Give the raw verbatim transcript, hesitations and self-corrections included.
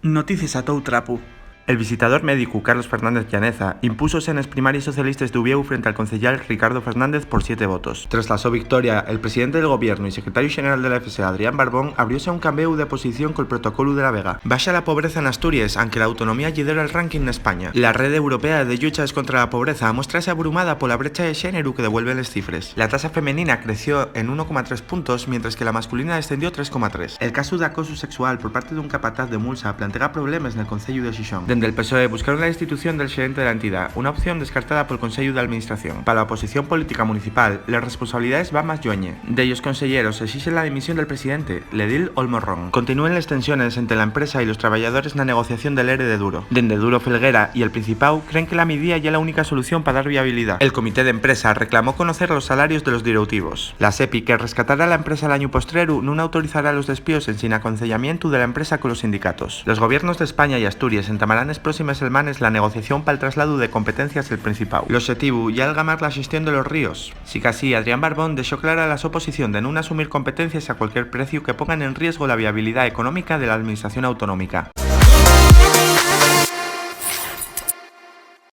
Noticies a tou trapu. El visitador médicu Carlos Fernández Llaneza impúsose nes primaries socialistes d'Uviéu frente al conceyal Ricardo Fernández por siete votos. Tras la so victoria, el presidente del gobiernu y secretariu xeneral de la F S, Adrián Barbón, abrióse a un cambéu de posición col protocolu de la Vega. Baxa la pobreza n'Asturies, anque l'autonomía llidera'l ranking n'España. La Rede Europea de Llucha escontra la Pobreza amuéstrase abrumada pola brecha de xéneru que devuelven les cifres. La tasa femenina creció en uno coma tres puntos, mientres que la masculina descendió tres coma tres. El casu d'acosu sexual por parte d'un capataz de Mulsa plantega problemes nel Conceyu de Xixón. Dende el PSOE buscaron la destitución del xerente de la entidá, una opción descartada pol Conceyu d'Administración. Pa la oposición política municipal, les responsabilidaes van más llueñe. Dellos conselleros esixen la dimisión del presidente, l'edil Olmorrón. Continúen les tensiones ente la empresa y los trabayadores na negociación del ere de Duro. Dende Duro Felguera y el Principáu creen que la midía ye la única solución pa dar viabilidá. El comité d'empresa reclamó conocer los salarios de los direutivos. La SEPI, que rescatara la empresa l'añu postreru, nun autorizará los despíos ensin aconceyamientu de la empresa colos sindicatos. Los gobiernos d'España y Asturies entamarán nes próximes selmanes la negociación pal trasladu de competencias del Principáu. L'oxetivu ye algamar la xestión de los ríos. Sicasí, Adrián Barbón dexó clara la so posición de nun asumir competencies a cualquier preciu que pongan en riesgo la viabilidá económica de la Administración autonómica.